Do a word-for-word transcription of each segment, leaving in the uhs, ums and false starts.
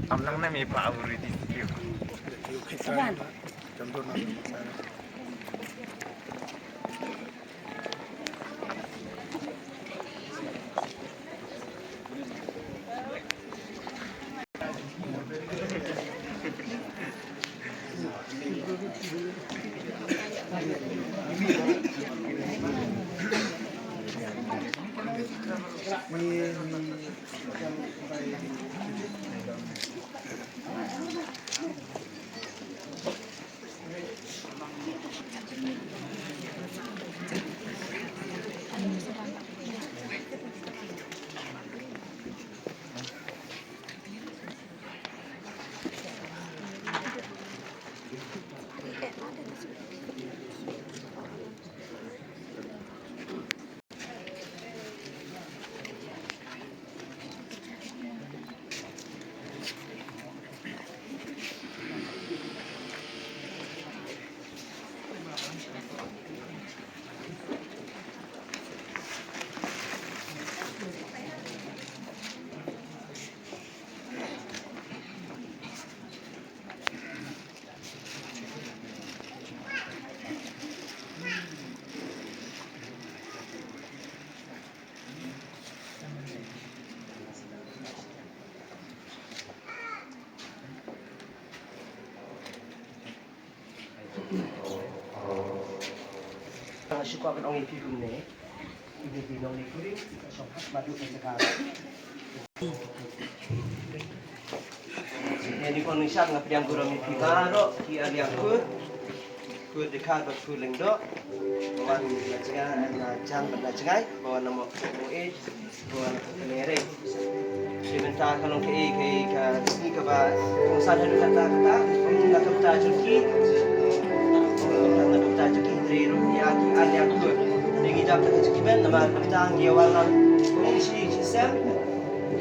Am lang na me pa abu ready. Nga shu kwah ban ong ïa phi kumne. Ïa phi nongïalam, ka shong ha ma duk ka jaka. Ïa ni kon ngi shad nga pdiang burom ïa phi baroh ki aliang kur. Kur dkhar bad kur lyngdoh. Ba wan na jngai, na jan bad na jngai. Ba wan na mo mo e. Ba wan na kane re. Ki bynta ka long kaei kaei ka sngi kaba kongsan haduh katta katta. Kum na ka bynta jong ki. Kum na ka bynta jong ki hynrei ruh ïa ki aliang kur. Ngi dap da ka jingkmen namar ka bynta ngi ïa wan lang. Kum shi shi sem.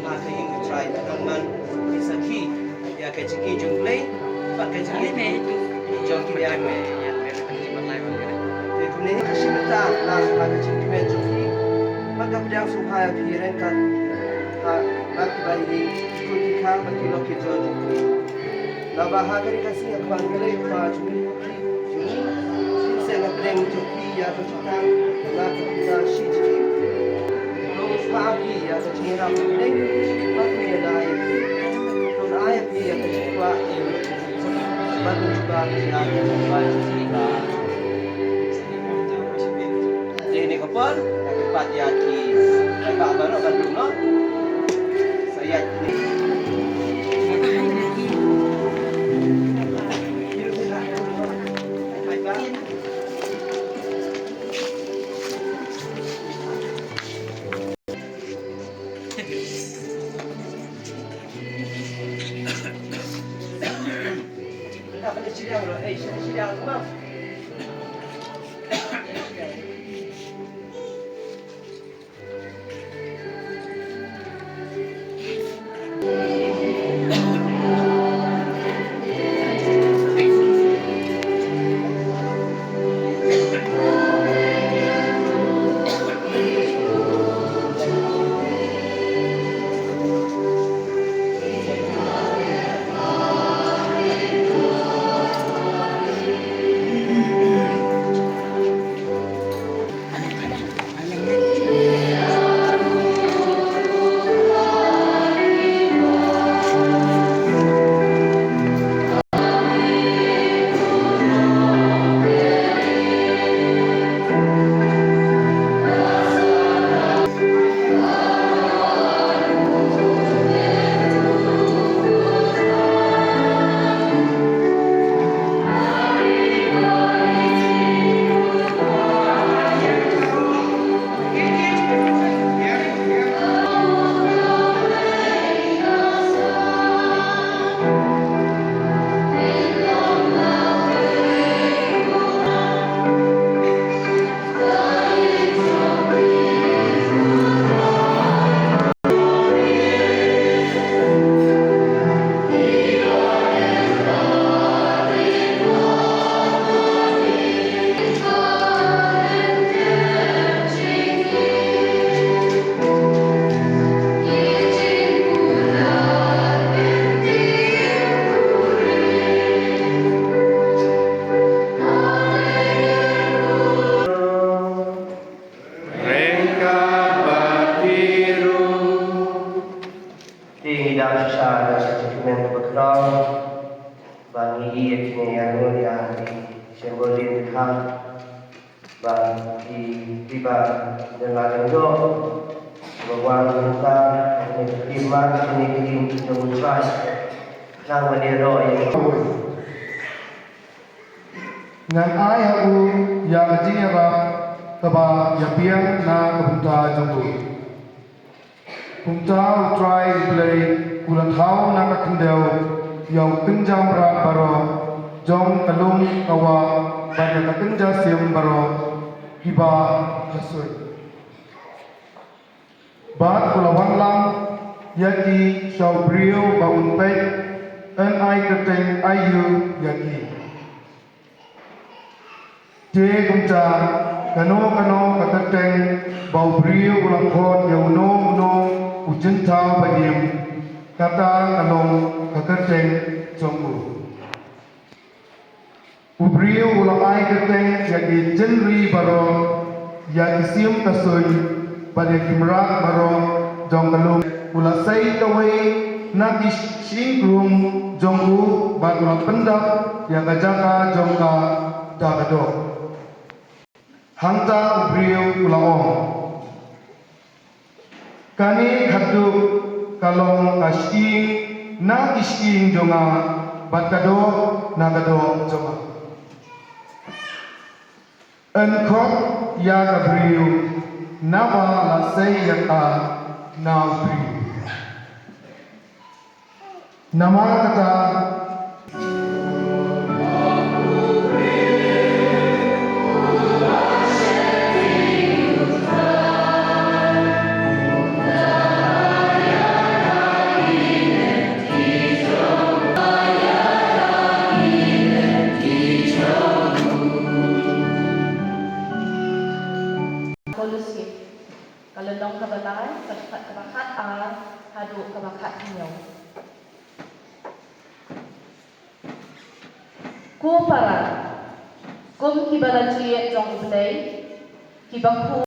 Ha ka ïing U Trai, khnang ban ïa sakhi ïa ka jingim jong U Blei bad ka jingim jong ki liang. Te kumne ka shim bynta lang ha ka jingkmen jong ki bad ka pdiang sngewbha ïa phi ryngkat ha la ki bai ïing, ki kur ki kha bad ki lok ki jor jong ki. Naba ha kane ka sngi ha khmat U Blei U Kpa jong ngi, jong ngi, shisien ha pdeng jong phi ïa ka jingtang, na ka bynta shi jingim. To pha phi ïa ka jingïarap pdeng, bad to ïa ai phi. To ai phi ïa ka jingkwah, bad to jubab ïa ka jingkwah jong phi. Te ne ka por, ka pat ïa ki, ka pat baroh ka dum noh. Sa ïa ki. Sha da sha jingkmen kaba khraw ba ngi ïa kine ïa ngi ïa ki symbol din ka ba ki ki ba ne la dang do ba wan ka ne ki ma ki ne ki jong trai nang ba ne ro ïa. Ngan ai ha u ïa ka jingïarap kaba ïa biang na ka bynta jong u. Kumta U Trai U Blei u la thaw na ka khyndew ïa u kynja mrad baroh jong ka lum ka wah bad ïa ka kynja sim baroh kiba ha suiñ. Bad u la wanlam ïa ki sha u briew ba un peit yn ai kyrteng aïu ïa ki. Te kumta kano kano ka kyrteng ba u briew u la khot ïa uno uno u jingthaw ba im, kata ka long ka kyrteng jong u. U briew u la ai kyrteng ïa ki jingri baroh, ïa ki sim ka suiñ bad ïa ki mrad baroh jong ka lum. U la sei kawei na ki shyieng krung jong u bad u la pyndap ïa ka jaka jong ka da ka doh. Hangta u briew u la ong, kane khatduh ka long ka shyieng na ki shyieng jong nga bad ka doh na ka doh jong nga. Yn khot ïa ka briew naba la sei ïa ka na u briew. Namar kata Kolose, ka lynnong kaba lai, ka dkhot kaba khat ar haduh kaba khat hynñiew. Ko para, kum kiba la jied jong U Blei, kiba khu